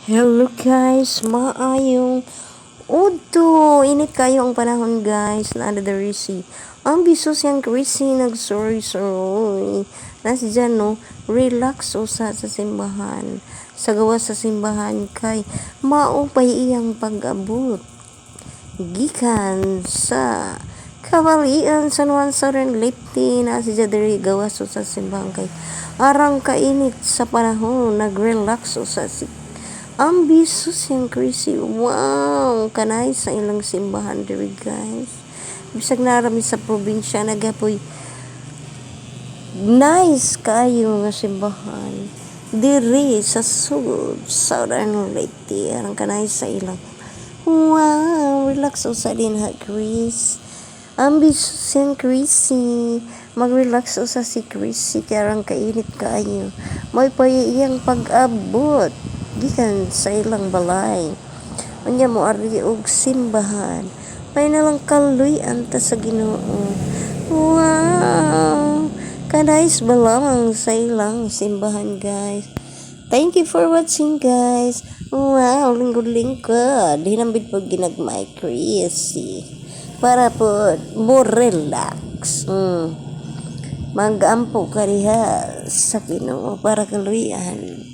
Hello guys, maayong udto. Init kayo ang panahon, guys. Naa diri si Ambisyoso siyang Chrissy, nagsuroy-suroy. Nasi dyan, no, relax usa sa simbahan. Sa gawas sa simbahan kay maupay iyang pag-abot. Gikan sa Cabalian, San Juan, Southern Leyte, na si diri gawas sa simbahan kay arang kainit sa panahon, nag-relax usa si Ambisyoso siyang Chrissy. Wow! Kanay sa ilang simbahan diri, guys. Bisag narami sa probinsya, nagapoy nice kayo nga simbahan. Diri sa Sugod, Southern Leyte. Arang kanay sa ilang. Wow! Relax usa din ha, Chris. Ambisyoso siyang Chrissy. Mag-relax usa si Chrissy kay arang kainit kaayo. May pa iyang pag-abot gikan sa ilang balay. Unya mo ari og simbahan. May nalang kaluy-an ta sa Ginoo. Wow! Kanais ba lamang sa ilang simbahan, guys. Thank you for watching, guys. Wow, lingkod-lingkod. Hinambit po ginagmay, Chrissy. Para po mo relax. Mag-ampo ka diha sa Ginoo para kaluy-an.